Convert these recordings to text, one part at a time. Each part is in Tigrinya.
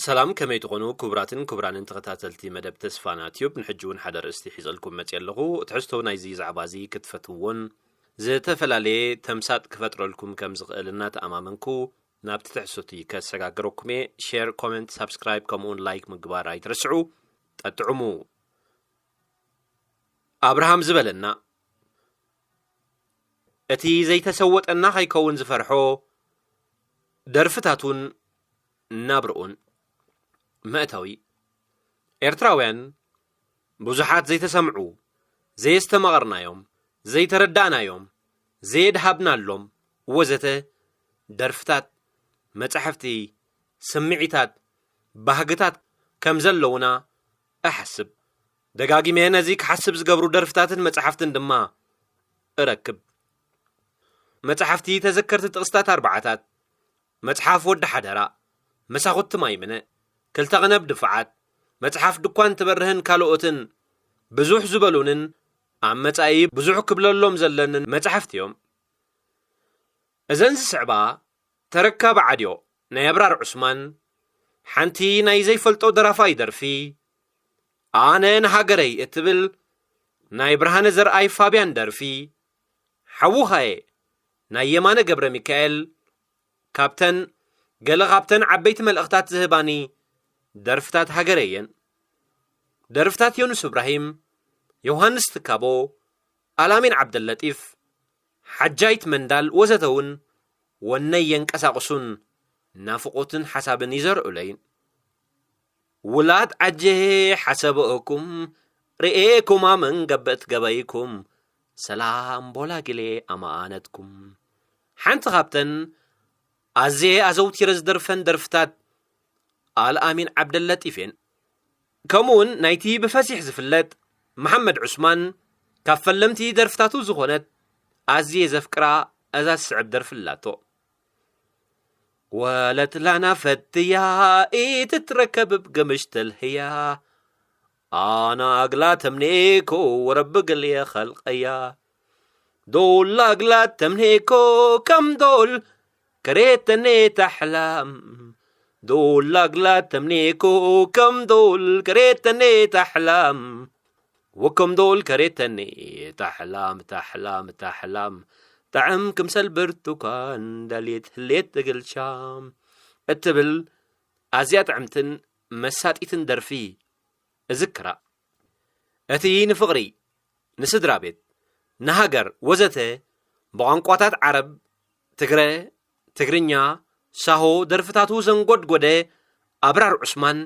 ሰላም፣ ከመይ ትኾኑ ክቡራትን ክቡራንን ተኸታተልቲ መደብ ተስፋና ቲዩብ? ንሕጂ እውን ሓደ ርእስቲ ሒዘልኩም መፅእ ኣለኹ። ትሕዝቶ ናይዚ ዛዕባ እዚ ክትፈትውዎን ዝተፈላለየ ተምሳጥ ክፈጥረልኩም ከም ዝኽእል እናተኣማመንኩ ናብቲ ትሕዝቶቲ ከሰጋግረኩም እየ። ሼር፣ ኮመንት፣ ሳብስክራይብ ከምኡውን ላይክ ምግባር ኣይትረስዑ። ጠጥዑሙ። ኣብርሃም ዝበለና፣ እቲ ዘይተሰወጠና ከይከውን ዝፈርሖ ደርፍታቱን ናብርኡን። መእተዊ። ኤርትራውያን ብዙሓት ዘይተሰምዑ፣ ዘየስተማቐርናዮም፣ ዘይተረዳእናዮም፣ ዘየድሃብናሎም ወዘተ ደርፍታት፣ መጻሕፍቲ፣ ስምዒታት፣ ባህግታት ከም ዘለውና እሓስብ። ደጋጊመ ነዚ ክሓስብ ዝገብሩ ደርፍታትን መጻሕፍትን ድማ እረክብ። መጻሕፍቲ ተዘከርቲ ጥቕስታት ኣርባዓታት፣ መጽሓፍ ወዲ ሓደራ፣ መሳኹቲ ማይምነ፣ ክልተ ቕነብ ድፋዓት፣ መጽሓፍ ድኳን ትበርህን ካልኦትን ብዙሕ ዝበሉንን ኣብ መጻኢ ብዙሕ ክብለሎም ዘለንን መጻሕፍቲ እዮም። እዘን ዝስዕባ ተረካቢ ዓድዮ ናይ ኣብራር ዑስማን፣ ሓንቲ ናይ ዘይፈልጦ ደራፋይ ደርፊ፣ ኣነ ንሃገረይ እትብል ናይ ብርሃነ ዘርኣይ ፋብያን ደርፊ፣ ሓውኻየ ናይ የማነ ገብረ ሚካኤል፣ ካብተን ገለ ካብተን ዓበይቲ መልእኽታት ዝህባኒ ደርፍታት ሃገረይ እየን። ደርፍታት ዮኑስ እብራሂም፣ ዮሃንስ ትካቦ፣ ኣላሚን ዓብደለጢፍ፣ ሓጃይት መንዳል ወዘተ እውን ወነይ የንቀሳቕሱን ናፍቖትን ሓሳብን ይዘርዑለይን። ውላድ ዓጀ ሓሰበእኩም ርኤኩም ኣመን ገብእት ገበይኩም ሰላም ቦላጊሌ ኣማኣነትኩም። ሓንቲ ካብተን ኣዝየ ኣዘውቲረ ዝደርፈን ደርፍታት ኣልኣሚን ዓብደለጢፍ እየን። ከምኡውን ናይቲ ብፈሲሕ ዝፍለጥ መሓመድ ዑስማን ካብ ፈለምቲ ደርፍታቱ ዝኾነት ኣዝየ ዘፍቅራ እዛ ትስዕብ ደርፊ ኣላቶ። ወለትላና ፈትያ ኢትትረከብ ብገምሽ ተልህያ ኣና ኣግላ ተምኔኮ ወረቢ ገልየ ኸልቀያ ዶላ ኣግላ ተምኔኮ ከም ዶል ከሬተኔ ታሕላም ዶላ ኣግላ ተምኔኮ ከም ዶል ከሬተኔ ታሕላም ወከም ዶል ከሬተኒ ታሕላም ታሕላም ታሕላም ጣዕም ክምሰል ብርቱካን ዳሌት ህሌት እግል ሻም እትብል ኣዝያ ጥዕምትን መሳጢትን ደርፊ እዝክራ። እቲ ንፍቕሪ፣ ንስድራ ቤት፣ ንሃገር ወዘተ ብቋንቋታት ዓረብ፣ ትግረ፣ ትግርኛ፣ ሳሆ ደርፍታቱ ዘንጎድጎደ ኣብራር ዑስማን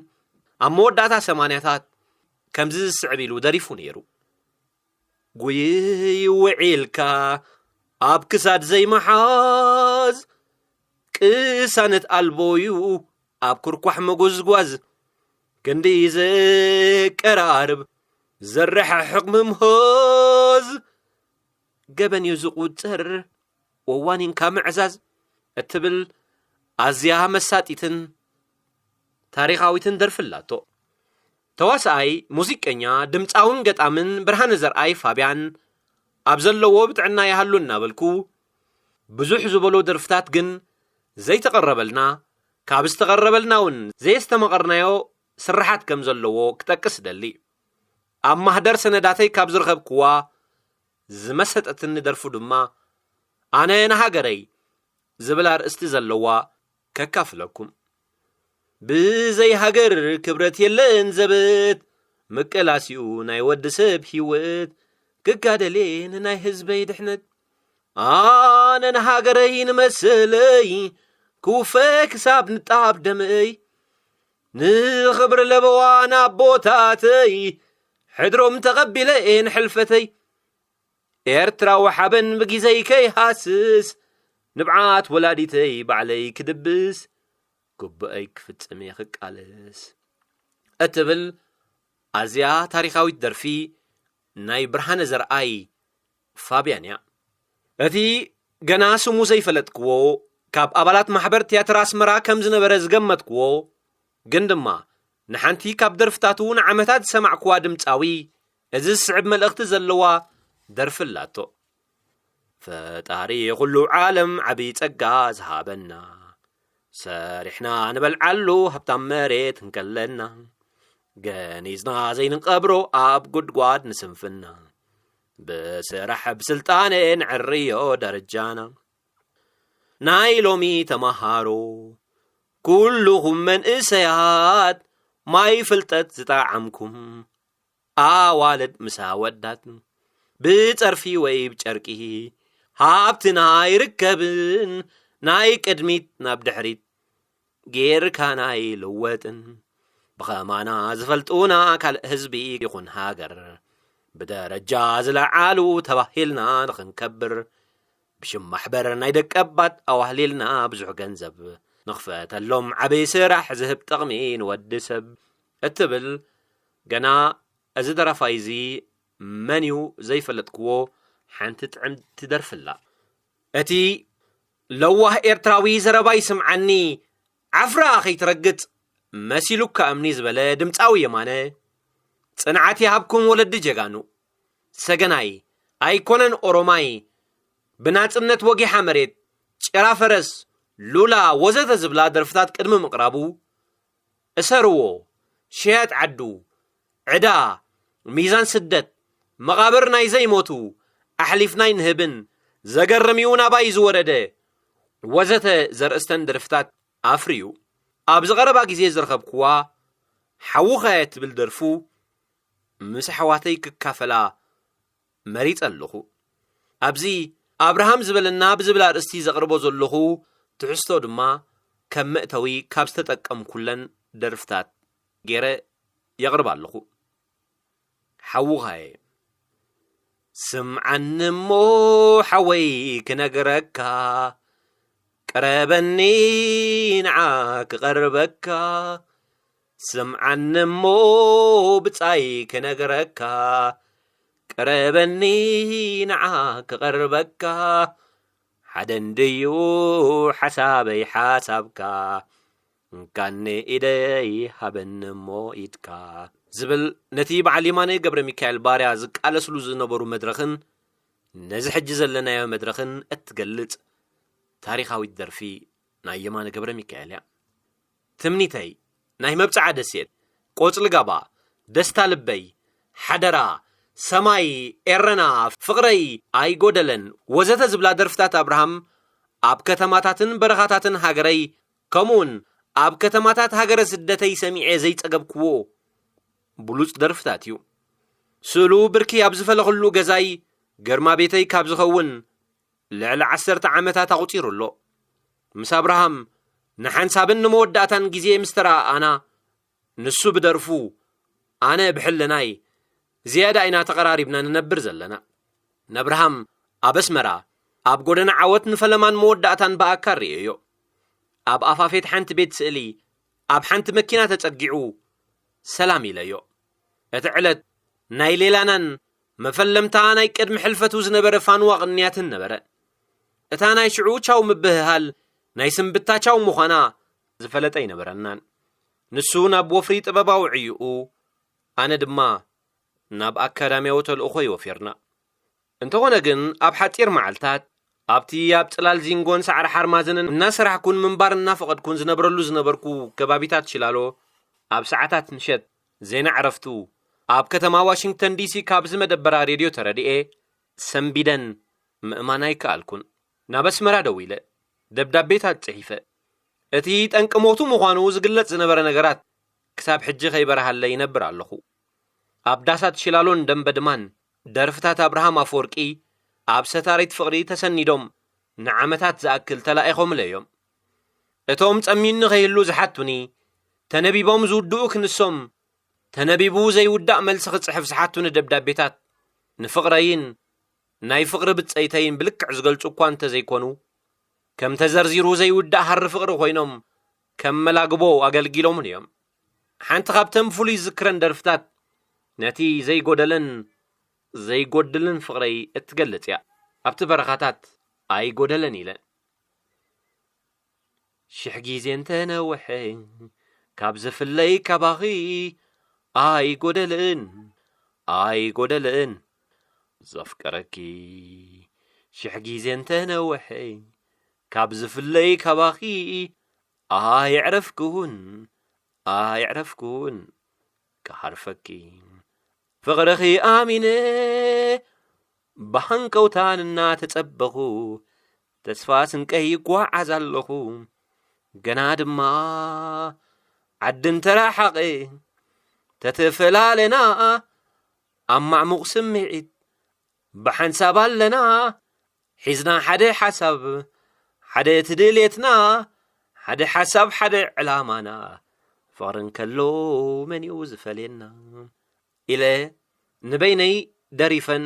ኣብ መወዳእታ ሰማንያታት ከምዚ ዝስዕብ ኢሉ ደሪፉ ነይሩ። ጉይይ ውዒልካ ኣብ ክሳድ ዘይምሓዝ ቅሳነት ኣልቦዩ ኣብ ኩርኳሕ ምጉዝጓዝ ክንዲ ዘቀራርብ ዘረሓሕቕ ምምሃዝ ገበን እዩ ዝቑጸር ወዋኒንካ ምዕዛዝ እትብል ኣዝያ መሳጢትን ታሪኻዊትን ደርፊ ኣላቶ። ተዋስኣይ፣ ሙዚቀኛ፣ ድምፃውን ገጣምን ብርሃነ ዘርኣይ ፋብያን ኣብ ዘለዎ ብጥዕና ይሃሉ እናበልኩ ብዙሕ ዝበሎ ደርፍታት ግን ዘይተቐረበልና ካብ ዝተቐረበልና እውን ዘየስተማቐርናዮ ስርሓት ከም ዘለዎ ክጠቅስ እደሊ። ኣብ ማህደር ሰነዳተይ ካብ ዝረኸብክዋ ዝመሰጠትኒ ደርፉ ድማ ኣነ ንሃገረይ ዝብል ኣርእስቲ ዘለዋ ከካፍለኩም። ብዘይ ሃገር ክብረት የለን ዘበት ምቅላስኡ ናይ ወዲ ሰብ ህይወት ክጋደሌ ንናይ ህዝበይ ድሕነት ኣነ ንሃገረይ ንመሰለይ ክውፈ ክሳብ ንጣብ ደመይ ንኽብሪ ለበዋ ናቦታተይ ሕድሮም ተቐቢለ እየ ንሕልፈተይ ኤርትራዊ ሓበን ብጊዘይ ከይሃስስ ንብዓት ወላዲተይ ባዕለይ ክድብስ ግቡአይ ክፍጽም እየ ክቃለስ እትብል ኣዝያ ታሪኻዊት ደርፊ ናይ ብርሃነ ዘርኣይ ፋብያን እያ። እቲ ገና ስሙ ዘይፈለጥክዎ ካብ ኣባላት ማሕበር ትያትር ኣስመራ ከም ዝነበረ ዝገመትክዎ ግን ድማ ንሓንቲ ካብ ደርፍታቱ ንዓመታት ዝሰማዕክዋ ድምፃዊ እዚ ዝስዕብ መልእኽቲ ዘለዋ ደርፊ ኣላቶ። ፈጣሪ ኩሉ ዓለም ዓብዪ ጸጋ ዝሃበና ሰሪሕና ንበልዓሉ ሃብታም መሬት እንከለና፣ ገኒዝና ዘይንቀብሮ ኣብ ጉድጓድ ንስንፍና። ብስራሕ ብስልጣነ ንዕርዮ ደረጃና። ናይ ሎሚ ተማሃሮ፣ ኩልኹም መንእሰያት፣ ማይ ፍልጠት ዝጠዓምኩም፣ ኣዋልድ ምስ ኣወዳት፣ ብጸርፊ ወይ ብጨርቂ፣ ሃብትና ኣይርከብን፣ ናይ ቅድሚት ናብ ድሕሪት ጌርካና ኣይልወጥን። ብኸማና ዝፈልጡና ካልእ ህዝቢ ይኹን ሃገር፣ ብደረጃ ዝለዓሉ ተባሂልና ንኽንከብር፣ ብሽም ማሕበር ናይ ደቀባት ኣዋህሊልና ብዙሕ ገንዘብ ንኽፈተሎም፣ ዓብዪ ስራሕ ዝህብ ጥቕሚ ንወዲ ሰብ እትብል ገና፣ እዚ ደራፋይ እዚ መን እዩ ዘይፈለጥክዎ፣ ሓንቲ ጥዕምቲ ደርፊ ኣላ። እቲ ለዋህ ኤርትራዊ ዘረባይ ስምዓኒ፣ ዓፍራ ከይትረግጽ መሲሉካ እምኒ ዝበለ ድምጻዊ የማነ፣ ጽንዓት ይሃብኩም ወለዲ ጀጋኑ። ሰገናይ ኣይኮነን ኦሮማይ፣ ብናጽነት ወጊሓ መሬት፣ ጭራ ፈረስ፣ ሉላ ወዘተ ዝብላ ደርፍታት ቅድሚ ምቕራቡ፣ እሰርዎ፣ ሽያጥ ዓዱ፣ ዕዳ፣ ሚዛን ስደት፣ መቓብር ናይ ዘይሞቱ፣ ኣሕሊፍናይ ንህብን፣ ዘገርም እዩ ናባይ ዝወረደ፣ ወዘተ ዘርእስተን ደርፍታት ኣፍርዩ። ኣብዚ ቀረባ ግዜ ዝረኸብክዋ ሓውኻየ ትብል ደርፉ ምስ ኣሕዋተይ ክካፈላ መሪጸ ኣለኹ። ኣብዚ ኣብርሃም ዝበለና ብዝብል ኣርእስቲ ዘቕርቦ ዘለኹ ትሕዝቶ ድማ ከም መእተዊ ካብ ዝተጠቀምኩለን ደርፍታት ገይረ የቕርባ ኣለኹ። ሓውኻየ፣ ስምዓኒ እሞ ሓወይ ክነግረካ፣ ቅረበኒ ንዓ ክቐርበካ፣ ስምዓኒ እሞ ብጻይ ክነግረካ፣ ቅረበኒ ንዓ ክቐርበካ፣ ሓደ እንድዩ ሓሳበይ ሓሳብካ፣ እንካኒ ኢደይ ሃበኒ እሞ ኢድካ ዝብል ነቲ በዓል የማነ ገብረ ሚካኤል ባርያ ዝቃለስሉ ዝነበሩ መድረኽን ነዚ ሕጂ ዘለናዮ መድረኽን እትገልጽ ታሪኻዊት ደርፊ ናይ የማነ ገብረ ሚካኤል እያ። ትምኒተይ፣ ናይ መብጽዓ ደሴት፣ ቆጽሊ ጋባ፣ ደስታ ልበይ፣ ሓደራ፣ ሰማይ፣ ኤረና፣ ፍቕረይ ኣይጎደለን ወዘተ ዝብላ ደርፍታት ኣብርሃም ኣብ ከተማታትን በረኻታትን ሃገረይ፣ ከምኡውን ኣብ ከተማታት ሃገረ ስደተይ ሰሚዐ ዘይጸገብክዎ ብሉጽ ደርፍታት እዩ። ስእሉ ብርኪ ኣብ ዝፈለኽሉ ገዛይ ግርማ ቤተይ ካብ ዝኸውን ልዕሊ ዓሰርተ ዓመታት ኣቑጺሩ ኣሎ። ምስ ኣብርሃም ንሓንሳብን ንመወዳእታን ግዜ ምስ ተረኣኣና፣ ንሱ ብደርፉ፣ ኣነ ብሕልናይ፣ ዝያዳ ኢና ተቐራሪብና ንነብር ዘለና። ነብርሃም ኣብ ኣስመራ፣ ኣብ ጎደና ዓወት ንፈለማን መወዳእታን ብኣካል ርእየዮ። ኣብ ኣፋፌት ሓንቲ ቤት ስእሊ፣ ኣብ ሓንቲ መኪና ተጸጊዑ፣ ሰላም ኢለዮ። እቲ ዕለት ናይ ሌላናን መፈለምታ ናይ ቅድሚ ሕልፈቱ ዝነበረ ፋንዋ ቅንያትን ነበረ። እታ ናይ ሽዑ ቻው ምብህሃል ናይ ስንብታ ቻው ምዃና ዝፈለጠ ኣይነበረናን። ንሱ ናብ ወፍሪ ጥበባዊ ዕዩኡ፣ ኣነ ድማ ናብ ኣካዳሚያዊ ተልእኾ ይወፊርና። እንተኾነ ግን ኣብ ሓጺር መዓልታት ኣብቲ ኣብ ጽላል ዚንጎን ሳዕሪ ሓርማዝንን እናሰራሕኩን ምንባር እናፈቐድኩን ዝነብረሉ ዝነበርኩ ከባቢታት ሽላሎ ኣብ ሰዓታት ምሸት ዜና ዕረፍቱ ኣብ ከተማ ዋሽንግተን ዲሲ ካብዚ መደበራ ሬድዮ ተረድኤ ሰንቢደን ምእማን ኣይከኣልኩን። ናብ ኣስመራ ደዊለ ደብዳቤታት ጽሒፈ። እቲ ጠንቂ ሞቱ ምዃኑ ዝግለጽ ዝነበረ ነገራት ክሳብ ሕጂ ከይበርሃለይ ይነብር ኣለኹ። ኣብ ዳሳት ሽላሎን ደንበድማን ደርፍታት ኣብርሃም ኣፈወርቂ ኣብ ሰታሪት ፍቕሪ ተሰኒዶም ንዓመታት ዝኣክል ተላኢኾምለ እዮም። እቶም ጸሚኒ ከይህሉ ዝሓቱኒ፣ ተነቢቦም ዝውድኡ ክንሶም፣ ተነቢቡ ዘይውዳእ መልሲ ክጽሕፍ ዝሓቱኒ ደብዳቤታት፣ ንፍቕረይን ናይ ፍቕሪ ብጸይተይን ብልክዕ ዝገልጹ እኳ እንተዘይኮኑ፣ ከም ተዘርዚሩ ዘይውዳእ ሃሪ ፍቕሪ ኮይኖም ከም መላግቦ ኣገልጊሎምን እዮም። ሓንቲ ካብተን ፍሉይ ዝክረን ደርፍታት ነቲ ዘይጎደለን ዘይጎድልን ፍቕረይ እትገልጽ እያ። ኣብቲ በረኻታት ኣይጎደለን ኢለ። ሽሕ ግዜ እንተነውሐ ካብ ዝፍለይ ካባኺ ኣይጎደልን፣ ኣይጎደልን ዘፍቀረኪ። ሽሕ ግዜ እንተነውሐ ካብ ዝፍለይ ካባኺ ኣይዕረፍክውን ኣይዕረፍክውን ክሃርፈኪ ፍቕርኺ ኣሚነ ብሃንቀውታን እናተጸበኹ ተስፋ ስንቀይ ይጓዓዝ ኣለኹ። ገና ድማ ዓዲ እንተረሓቐ ተትፈላለና ኣብ ማዕሙቕ ስምዒት ብሓንሳብ ኣለና። ሒዝና ሓደ ሓሳብ ሓደ እቲ ድሌትና ሓደ ሓሳብ ሓደ ዕላማና ፍቕሪ እንከሎ መን እዩ ዝፈልየና ኢለ ንበይነይ ደሪፈን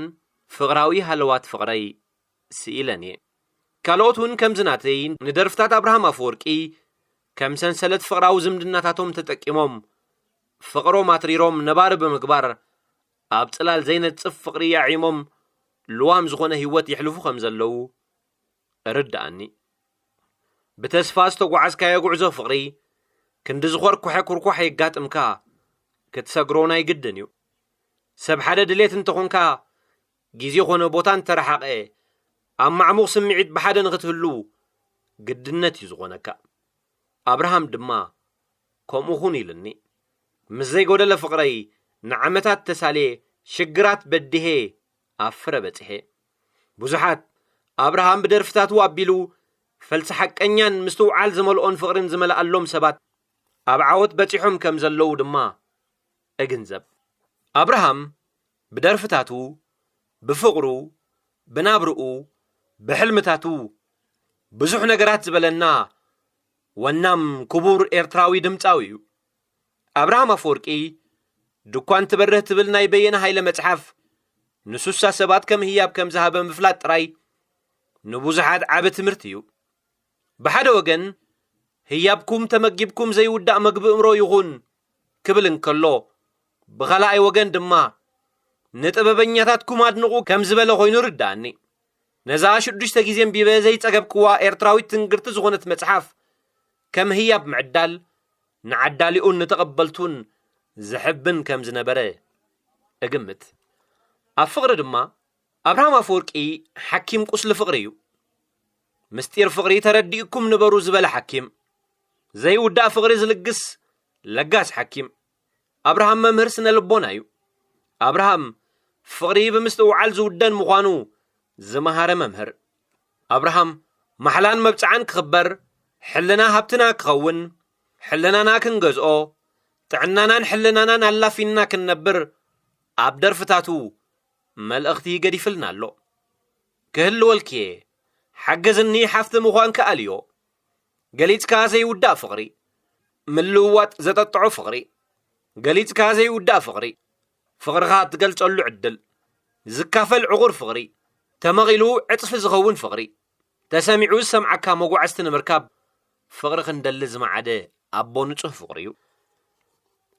ፍቕራዊ ሃለዋት ፍቕረይ ስኢለን እየ። ካልኦት እውን ከምዚ ናተይ ንደርፍታት ኣብርሃም ኣፈወርቂ ከም ሰንሰለት ፍቕራዊ ዝምድናታቶም ተጠቂሞም ፍቕሮም ኣትሪሮም ነባሪ ብምግባር ኣብ ጽላል ዘይነጽፍ ፍቕሪ ኣዒሞም ልዋም ዝኾነ ህይወት የሕልፉ ከም ዘለዉ እርድኣኒ። ብተስፋ ዝተጓዓዝካዮ ጉዕዞ ፍቕሪ ክንዲ ዝኾርኩሐ ኩርኳሕ የጋጥምካ ክትሰግሮ ናይ ግድን እዩ። ሰብ ሓደ ድሌት እንተኾንካ ግዜ ኾነ ቦታ እንተረሓቐ ኣብ ማዕሙቕ ስምዒት ብሓደ ንኽትህሉ ግድነት እዩ ዝኾነካ። ኣብርሃም ድማ ከምኡ ኹን ኢልኒ። ምስ ዘይጎደለ ፍቕረይ ንዓመታት ተሳልየ ሽግራት በዲሄ ኣብ ፍረ በጺሐ። ብዙሓት ኣብርሃም ብደርፍታቱ ኣቢሉ ፈልሲ ሓቀኛን ምስትውዓል ዝመልኦን ፍቕርን ዝመልኣሎም ሰባት ኣብ ዓወት በጺሖም ከም ዘለዉ ድማ እግንዘብ። ኣብርሃም ብደርፍታቱ ብፍቕሩ ብናብርኡ ብሕልምታቱ ብዙሕ ነገራት ዝበለና ወናም ክቡር ኤርትራዊ ድምጻዊ እዩ። ኣብርሃም ኣፈወርቂ ድኳን ትበርህ ትብል ናይ በየነ ሃይለ መጽሓፍ ንሱሳ ሰባት ከም ህያብ ከም ዝሃበ ምፍላጥ ጥራይ ንብዙሓት ዓቢ ትምህርቲ እዩ። ብሓደ ወገን ህያብኩም ተመጊብኩም ዘይውዳእ መግቢ እምሮ ይኹን ክብል እንከሎ ብኻልኣይ ወገን ድማ ንጥበበኛታትኩም ኣድንቑ ከም ዝበለ ኮይኑ ርድኣኒ። ነዛ ሽዱሽተ ግዜ እንቢበ ዘይጸገብክዋ ኤርትራዊት ትንግርቲ ዝኾነት መጽሓፍ ከም ህያብ ምዕዳል ንዓዳሊኡን ንተቐበልቱን ዘሕብን ከም ዝነበረ እግምት። ኣብ ፍቕሪ ድማ ኣብርሃም ኣፈወርቂ ሓኪም ቁስሊ ፍቕሪ እዩ። ምስጢር ፍቕሪ ተረዲእኩም ንበሩ ዝበለ ሓኪም፣ ዘይውዳእ ፍቕሪ ዝልግስ ለጋስ ሓኪም። ኣብርሃም መምህር ስነ ልቦና እዩ። ኣብርሃም ፍቕሪ ብምስትውዓል ዝውደን ምዃኑ ዝመሃረ መምህር። ኣብርሃም ማሕላን መብጽዓን ክኽበር፣ ሕልና ሃብትና ክኸውን፣ ሕልናና ክንገዝኦ፣ ጥዕናናን ሕልናናን ኣላፊንና ክንነብር ኣብ ደርፍታቱ መልእኽቲ ገዲፍልና ኣሎ። ክህልወልክየ ሓገዝኒ ሓፍቲ ምዃን ክኣልዮ ገሊጽካ ዘይውዳእ ፍቕሪ፣ ምልውዋጥ ዘጠጥዖ ፍቕሪ፣ ገሊጽካ ዘይውዳእ ፍቕሪ፣ ፍቕርኻ እትገልጸሉ ዕድል፣ ዝካፈል ዕቑር ፍቕሪ፣ ተመቒሉ ዕጽፊ ዝኸውን ፍቕሪ፣ ተሰሚዑ ዝሰምዓካ መጓዕዝቲ ንምርካብ ፍቕሪ ክንደሊ ዝመዓደ ኣቦ ንጹህ ፍቕሪ እዩ።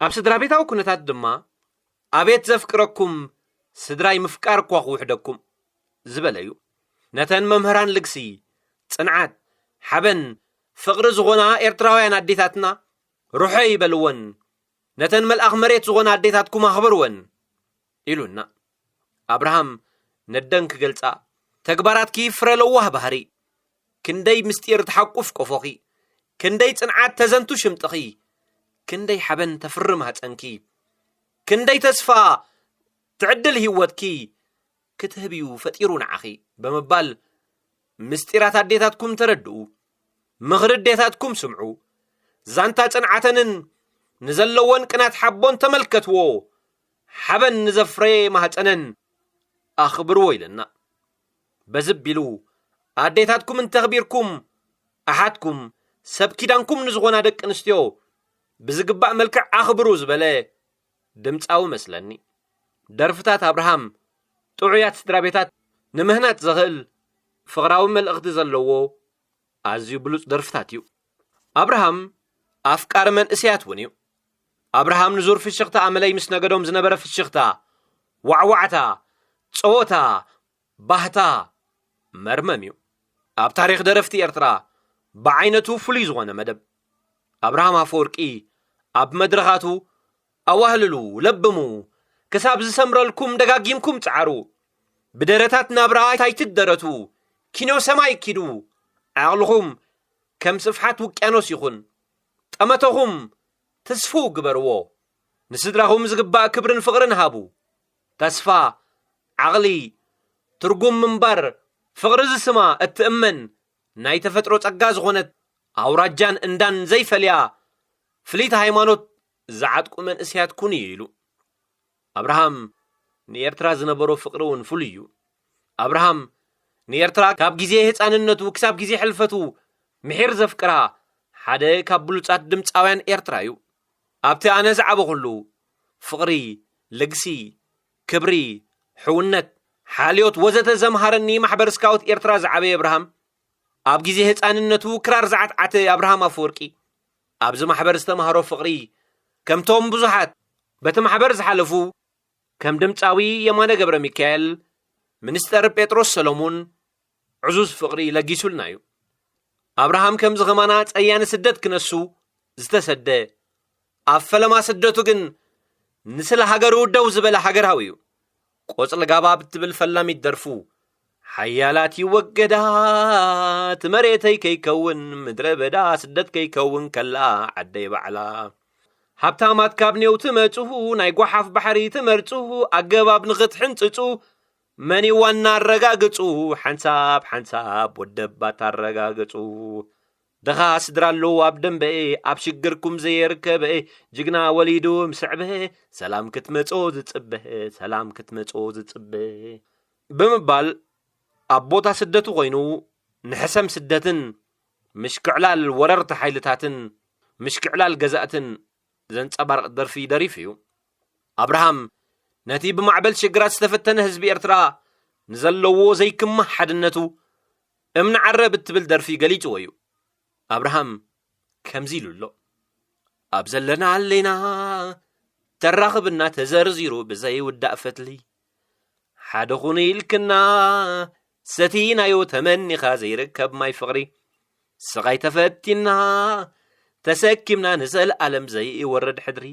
ኣብ ስድራ ቤታዊ ኩነታት ድማ ኣቤት ዘፍቅረኩም ስድራይ ምፍቃር እኳ ክውሕደኩም ዝበለ እዩ። ነተን መምህራን ልግሲ፣ ጽንዓት፣ ሓበን፣ ፍቕሪ ዝኾና ኤርትራውያን ኣዴታትና ርሖ ይበልወን፣ ነተን መልኣኽ መሬት ዝኾና ኣዴታትኩም ኣኽብርወን ኢሉና። ኣብርሃም ነደን ክገልጻ ተግባራትኪ ፍረ ለዋህ ባህሪ፣ ክንደይ ምስጢር ትሓቁፍ ቆፎኺ፣ ክንደይ ጽንዓት ተዘንቱ ሽምጥኺ፣ ክንደይ ሓበን ተፍሪ ማህጸንኪ፣ ክንደይ ተስፋ ትዕድል ህይወትኪ ክትህብዩ ፈጢሩ ንዓኺ ብምባል ምስጢራት ኣዴታትኩም ተረድኡ፣ ምኽሪ ኣዴታትኩም ስምዑ፣ ዛንታ ጽንዓተንን ንዘለወን ቅናት ሓቦን ተመልከትዎ፣ ሓበን ንዘፍረየ ማህጸነን ኣኽብርዎ ኢለና። በዚ ቢሉ ኣዴታትኩም እንተኽቢርኩም ኣሓትኩም ሰብ ኪዳንኩም ንዝኾና ደቂ ኣንስትዮ ብዝግባእ መልክዕ ኣኽብሩ ዝበለ ድምጻዊ መስለኒ። ደርፍታት ኣብርሃም ጥዑያት ስድራ ቤታት ንምህናጽ ዘኽእል ፍቕራዊ መልእኽቲ ዘለዎ ኣዝዩ ብሉጽ ደርፍታት እዩ። ኣብርሃም ኣፍቃሪ መንእሰያት እውን እዩ። ኣብርሃም ንዙር ፍሽኽታ ኣመለይ ምስ ነገዶም ዝነበረ ፍሽኽታ፣ ዋዕዋዕታ፣ ጸወታ፣ ባህታ መርመም እዩ። ኣብ ታሪኽ ደረፍቲ ኤርትራ ብዓይነቱ ፍሉይ ዝኾነ መደብ። ኣብርሃም ኣፈወርቂ ኣብ መድረኻቱ ኣዋህልሉ፣ ለብሙ፣ ክሳብ ዝሰምረልኩም ደጋጊምኩም ጽዓሩ። ብደረታት ናብራ ኣይትደረቱ፣ ኪኖ ሰማይ ኪዱ፣ ዓቕልኹም ከም ስፍሓት ውቅያኖስ ይኹን። ጠመተኹም ትስፉው ግበርዎ። ንስድራኹም ዝግባእ ክብርን ፍቕርን ሃቡ። ተስፋ፣ ዓቕሊ፣ ትርጉም ምንባር፣ ፍቕሪ ዝስማ እትእመን ናይ ተፈጥሮ ጸጋ ዝኾነት ኣውራጃን እንዳን ዘይፈልያ ፍልይቲ ሃይማኖት ዝዓጥቁ መንእሰያት ኩኑ ኢሉ። ኣብርሃም ንኤርትራ ዝነበሮ ፍቕሪ እውን ፍሉይ እዩ። ኣብርሃም ንኤርትራ ካብ ግዜ ህፃንነቱ ክሳብ ግዜ ሕልፈቱ ምሒር ዘፍቅራ ሓደ ካብ ብሉፃት ድምፃውያን ኤርትራ እዩ። ኣብቲ ኣነ ዝዓበኹሉ ፍቕሪ፣ ልግሲ፣ ክብሪ፣ ሕውነት፣ ሓልዮት ወዘተ ዘምሃረኒ ማሕበር ስካውት ኤርትራ ዝዓበየ ኣብርሃም፣ ኣብ ግዜ ህፃንነቱ ክራር ዝዓትዓተ ኣብርሃም ኣፈወርቂ ኣብዚ ማሕበር ዝተምሃሮ ፍቕሪ፣ ከምቶም ብዙሓት በቲ ማሕበር ዝሓለፉ ከም ድምፃዊ የማነ ገብረ ሚካኤል፣ ሚኒስተር ጴጥሮስ ሰሎሙን ዕዙዝ ፍቕሪ ለጊሱልና እዩ። ኣብርሃም ከምዚ ኸማና ጸያኒ ስደት ክነሱ ዝተሰደ፣ ኣብ ፈለማ ስደቱ ግን ንስለ ሃገሩ ደው ዝበለ ሃገራዊ እዩ። ቆጽሊ ጋባ ብትብል ፈላሚት ደርፉ፣ ሓያላት ይወገዳ፣ እቲ መሬተይ ከይከውን ምድረ በዳ፣ ስደት ከይከውን ከላ ዓደይ ባዕላ። ሃብታማት ካብ ኔው ትመጹ፣ ናይ ጓሓፍ ባሕሪ ትመርጹ፣ ኣገባብ ንኽትሕንጽጹ፣ መን ይዋና ኣረጋግጹ፣ ሓንሳብ ሓንሳብ ወደባት ኣረጋግጹ። ደኻ ስድራ ኣለዉ ኣብ ደንበኤ፣ ኣብ ሽግርኩም ዘየርከበኤ፣ ጅግና ወሊዱ ምስዕበ፣ ሰላም ክትመጾ ዝጽበ፣ ሰላም ክትመጾ ዝጽበ። ብምባል ኣብ ቦታ ስደቱ ኮይኑ ንሕሰም ስደትን ምሽክዕላል ወረርቲ ሓይልታትን ምሽክዕላል ገዛእትን ዘንጸባርቕ ደርፊ ደሪፉ እዩ። ኣብርሃም ነቲ ብማዕበል ሽግራት ዝተፈተነ ህዝቢ ኤርትራ ንዘለዎ ዘይክማህ ሓድነቱ እምኒ ዓረብ እትብል ደርፊ ገሊጽዎ እዩ። ኣብርሃም ከምዚ ኢሉ ኣሎ። ኣብ ዘለና ኣለና ተራኽብና ተዘርዚሩ ብዘይውዳእ ፈትሊ ሓደ ኹኑ ኢልክና ሰቲናዮ ተመኒኻ ዘይርከብ ማይ ፍቕሪ ስቓይ ተፈቲና ተሰኪምና ንዘለኣለም ዘይወርድ ሕድሪ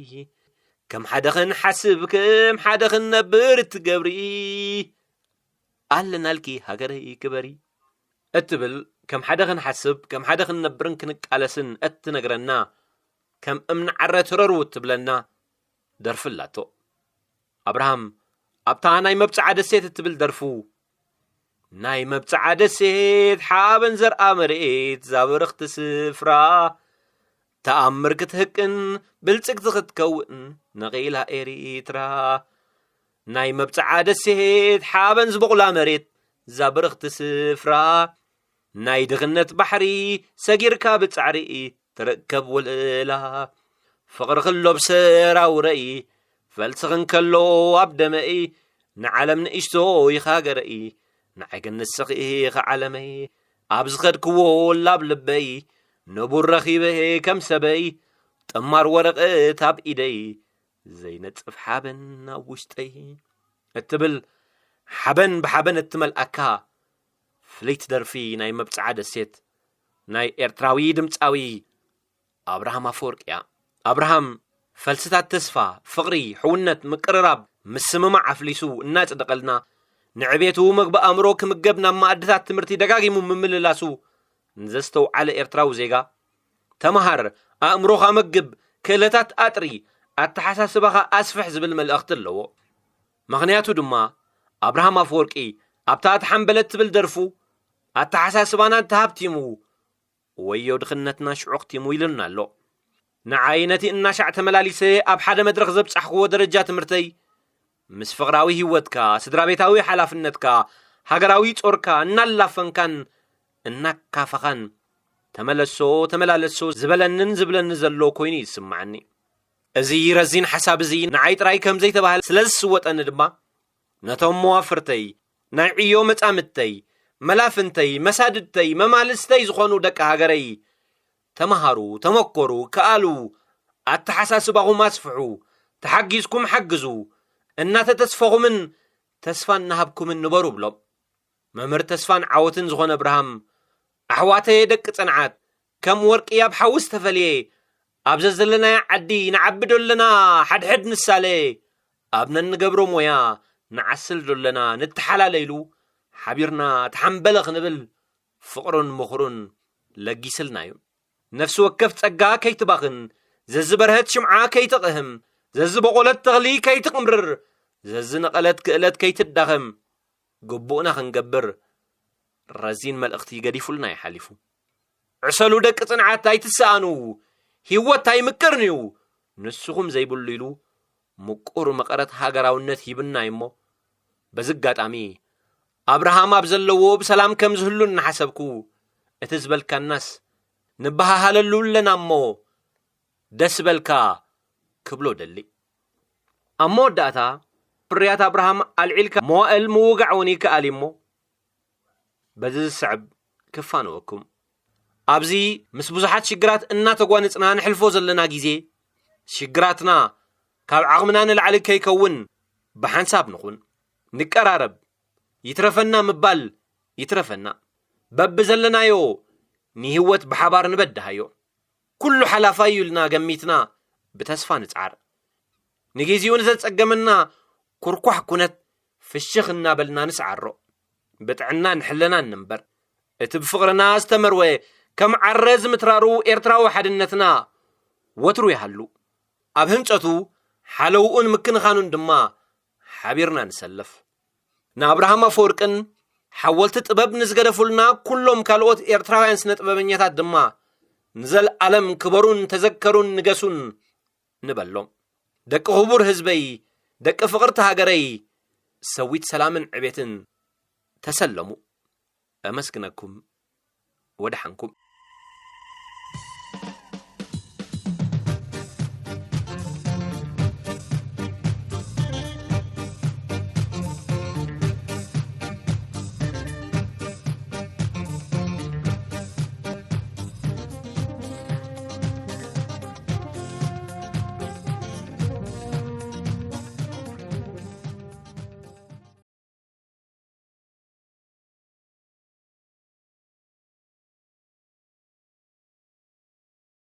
ከም ሓደ ክንሓስብ ከም ሓደ ክንነብር እትገብሪ ኣለናልኪ ሃገረይ ክበሪ እትብል ከም ሓደ ክንሓስብ ከም ሓደ ክንነብርን ክንቃለስን እትነግረና ከም እምኒ ዓረ ትረሩ እትብለና ደርፊ ኣላቶ። ኣብርሃም ኣብታ ናይ መብጽዓ ደሴት እትብል ደርፉ ናይ መብጽዓ ደሴት ሓበን ዘርኣ መሬት ዛብርኽቲ ስፍራ ተኣምር ክትህቅን ብልጽግቲ ክትከውን ነቒላ ኤሪትራ ናይ መብጽዓ ደሴት ሓበን ዝበቑላ መሬት ዛብርኽቲ ስፍራ ናይ ድኽነት ባሕሪ ሰጊርካ ብጻዕሪ ትርከብ ወልእላ ፍቕሪ ክሎብ ሰራውረኢ ፈልሲ ክንከሎ ኣብ ደመኢ ንዓለም ንእሽቶ ኢኻ ገረኢ ንዓይ ግን ንስኺ ኢኻ ዓለመይ ኣብ ዝኸድክዎ ላብ ልበይ ንቡር ረኺበ ከም ሰበይ ጥማር ወረቐት ኣብ ኢደይ ዘይነጽፍ ሓበን ኣብ ውሽጠይ እትብል ሓበን ብሓበን እትመልኣካ ፍልይቲ ደርፊ ናይ መብጽዓ ደሴት ናይ ኤርትራዊ ድምጻዊ ኣብርሃም ኣፈወርቂ እያ። ኣብርሃም ፈልስታት ተስፋ፣ ፍቕሪ፣ ሕውነት፣ ምቅርራብ፣ ምስምማዕ ኣፍሊሱ እናጽደቐልና ንዕቤቱ መግቢ ኣእምሮ ክምገብ ናብ መኣድታት ትምህርቲ ደጋጊሙ ምምልላሱ ንዘስተውዓለ ኤርትራዊ ዜጋ ተምሃር፣ ኣእምሮኻ መግብ፣ ክእለታት ኣጥሪ፣ ኣተሓሳስባኻ ኣስፍሕ ዝብል መልእኽቲ ኣለዎ። ምኽንያቱ ድማ ኣብርሃም ኣፈወርቂ ኣብታ ተሓምበለት ትብል ደርፉ ኣተሓሳስባና እንተሃብቲሙ ወዮ ድኽነትና ሽዑ ኣኽቲሙ ኢሉና ኣሎ። ንዓይ ነቲ እናሻዕ ተመላሊሰ ኣብ ሓደ መድረኽ ዘብጻሕክዎ ደረጃ ትምህርተይ ምስ ፍቕራዊ ህይወትካ፣ ስድራ ቤታዊ ሓላፍነትካ፣ ሃገራዊ ጾርካ እናላፈንካን እናካፈኻን ተመለሶ ተመላለሶ ዝበለንን ዝብለኒ ዘሎ ኮይኑ ይስምዓኒ። እዚ ረዚን ሓሳብ እዚ ንዓይ ጥራይ ከም ዘይተባህለ ስለ ዝስወጠኒ ድማ ነቶም መዋፍርተይ፣ ናይ ዕዮ መጻምድተይ፣ መላፍንተይ፣ መሳድድተይ፣ መማልስተይ ዝኾኑ ደቂ ሃገረይ ተምሃሩ፣ ተመኮሩ፣ ከኣሉ፣ ኣተሓሳስባኹም ኣስፍሑ፣ ተሓጊዝኩም ሓግዙ፣ እናተተስፈኹምን ተስፋ እናሃብኩምን ንበሩ እብሎም። መምህር ተስፋን ዓወትን ዝኾነ ኣብርሃም ኣሕዋተየ ደቂ ጽንዓት ከም ወርቂ ኣብ ሓዊ ዝተፈልየ ኣብ ዘዘለናዮ ዓዲ ንዓቢ ዶ ኣለና ሓድሕድ ንሳለ ኣብ ነንገብሮ ሞያ ንዓስል ዶ ኣለና ንተሓላለ ኢሉ ሓቢርና ተሓምበለ ክንብል ፍቕሩን ምኽሩን ለጊስልና እዩ። ነፍሲ ወከፍ ጸጋ ከይትባኽን፣ ዘዝበርሀት ሽምዓ ከይትቕህም፣ ዘዝበቖለት ተኽሊ ከይትቕምርር፣ ዘዝነቐለት ክእለት ከይትዳኸም፣ ግቡእና ክንገብር ረዚን መልእኽቲ ገዲፉልና እዩ ሓሊፉ። ዕሰሉ ደቂ ጽንዓት ኣይትሰኣኑ፣ ህይወት ኣይምቅርን እዩ፣ ንስኹም ዘይብሉ ኢሉ ምቁር መቐረት ሃገራውነት ሂብና እዩ እሞ፣ በዚ ኣጋጣሚ ኣብርሃም ኣብ ዘለዎ ብሰላም ከም ዝህሉ እናሓሰብኩ፣ እቲ ዝበልካናስ ንበሃሃለሉ ኣለና እሞ፣ ደስ በልካ ክብሎ ደሊ። ኣብ መወዳእታ፣ ፍርያት ኣብርሃም ኣልዒልካ መዋእል ምውጋዕ እውን ይከኣል እዩ እሞ፣ በዚ ዝስዕብ ክፋነወኩም። ኣብዚ ምስ ብዙሓት ሽግራት እናተጓነጽና ንሕልፎ ዘለና ግዜ፣ ሽግራትና ካብ ዓቕምና ንላዕሊ ከይከውን ብሓንሳብ ንኹን፣ ንቀራረብ። ይትረፈና ምባል ይትረፈና። በብዘለናዮ ንህይወት ብሓባር ንበድሃዮ። ኩሉ ሓላፋይ እዩ ኢልና ገሚትና ብተስፋ ንጽዓር። ንግዜኡ ንዘጸገመና ኩርኳሕ ኩነት ፍሽኽ እናበልና ንስዓሮ። ብጥዕናን ሕልናን ንንበር። እቲ ብፍቕርና ዝተመርወ ከም ዓረ ዝምትራሩ ኤርትራዊ ሓድነትና ወትሩ ይሃሉ። ኣብ ህንጸቱ ሓለውኡን ምክንኻኑን ድማ ሓቢርና ንሰለፍ። ንኣብርሃም ኣፈወርቅን ሓወልቲ ጥበብ ንዝገደፉልና ኩሎም ካልኦት ኤርትራውያን ስነ ጥበበኛታት ድማ ንዘለኣለም ክበሩን ተዘከሩን ንገሱን ንበሎም። ደቂ ክቡር ህዝበይ፣ ደቂ ፍቕርቲ ሃገረይ፣ ሰዊት ሰላምን ዕቤትን ተሰለሙ። ኣመስግነኩም። ወደሓንኩም።